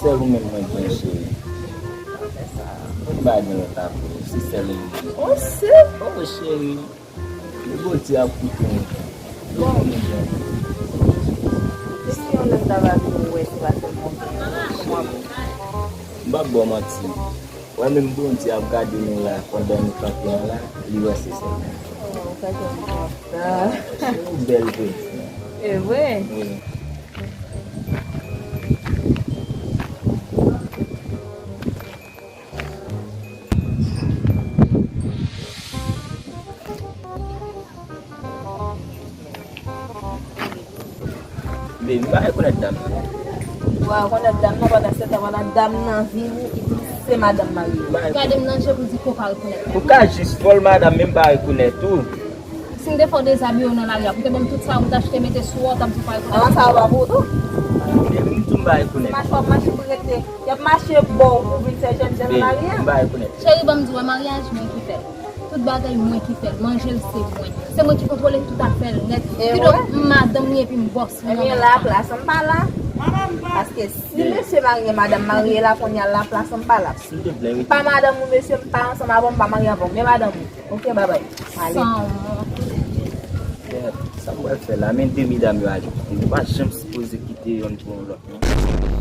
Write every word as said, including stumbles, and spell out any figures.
Sèl ou menm mwen gen, cheri. M pa gen lòt apre ou, se sèl ou menm. Oh, sèl? Oh, cheri. Bondye ap koute nou. Bon. Depi yon lè m ta va vin wè, se pa sèlman ou. Kòman pou? M p ap ba w manti. Wè menm Bondye ap gade nou la pandan nou kanpe an la, li wè se sèlman. Oh, ou pa janm konsa. Se yon bèl vre. E vre? Wi. Baby, m pa rekonèt dam nan. Ou pa rekonèt dam nan, pandan se tan, pandan dam nan vini, li di se madanm marye. Gade m nan je pou di ke w pa rekonèt mwen. Ou ka jis fòl madanm, men m pa rekonèt ou. Si m te fè w dezabiye w nan lari a, pou te ban m tout sa ou t achte mete sou ou, w t ap di w pa rekonèt. Avan sa, ou pa pou tou. Baby, m di w m pa rekonèt. Mache w ap mache pou rete. Y ap mache ba w pou vin fè jènjan nan lari a. Baby, m pa rekonèt. Cheri, ban m di w, maryaj mwen ki fè l. Tout bagay mwen ki fè l, manje l se mwen. Se mwen ki kontwole tout afè l nèt. E kidonk, m madanm li epi m bòs li. Ebyen, la plas an pa la. Paske si mesye marye, madanm marye la, kounye a la plas an pa la. Silteplè, wi. M pa madanm ou, mesye, m pa ansanm avè w, m pa marye avè w, men madanm ou. Oke, babay. Ale. San w. Sa m pral fè la, men de medam yo ale kite. Nou pa janm sipoze kite yonn pou yon lòt, non.